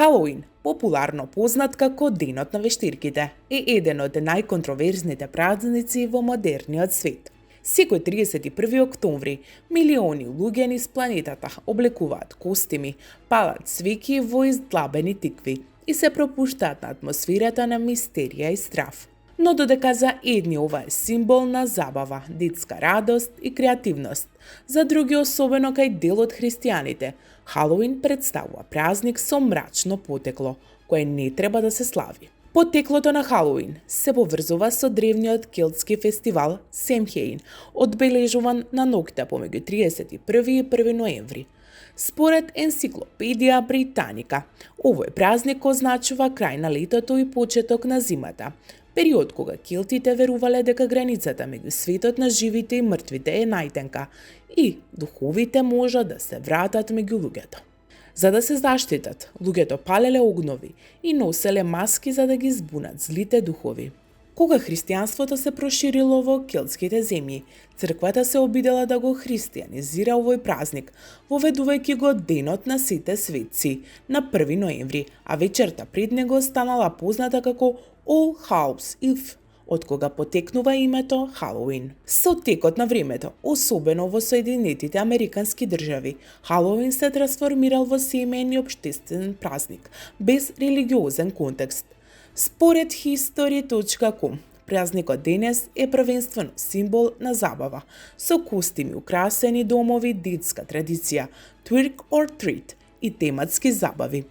Халоуин, популарно познат како Денот на вештирките, е еден од најконтроверзните празници во модерниот свет. Секој 31 октомври, милиони луѓе низ планетата облекуваат костими, палат свеќи во издлабени тикви и се пропуштаат на атмосферата на мистерија и страв. Но додека за едни ова е символ на забава, детска радост и креативност, за други, особено кај дел од христијаните, Халоуин представува празник со мрачно потекло, кое не треба да се слави. Потеклото на Халоуин се поврзува со древниот келтски фестивал Семхеин, одбележуван на ноќта помеѓу 31 и 1 ноември. Според Енциклопедија Британика, овој празник означува крај на летото и почеток на зимата, период кога келтите верувале дека границата меѓу светот на живите и мртвите е најтенка и духовите можат да се вратат меѓу луѓето. За да се заштитат, луѓето палеле огнови и носеле маски за да ги збунат злите духови. Кога христијанството се проширило во келтските земји, црквата се обидела да го христијанизира овој празник, воведувајќи го Денот на сите светци на 1 ноември, а вечерта пред него станала позната како All Hallows Eve, од кога потекнува името Халоуин. Со текот на времето, особено во Соединетите Американски држави, Халоуин се трансформирал во семеен и општествен празник, без религиозен контекст. Според History.com, празникот денес е првенствено символ на забава, со костими, украсени домови, детска традиција, trick or treat и тематски забави.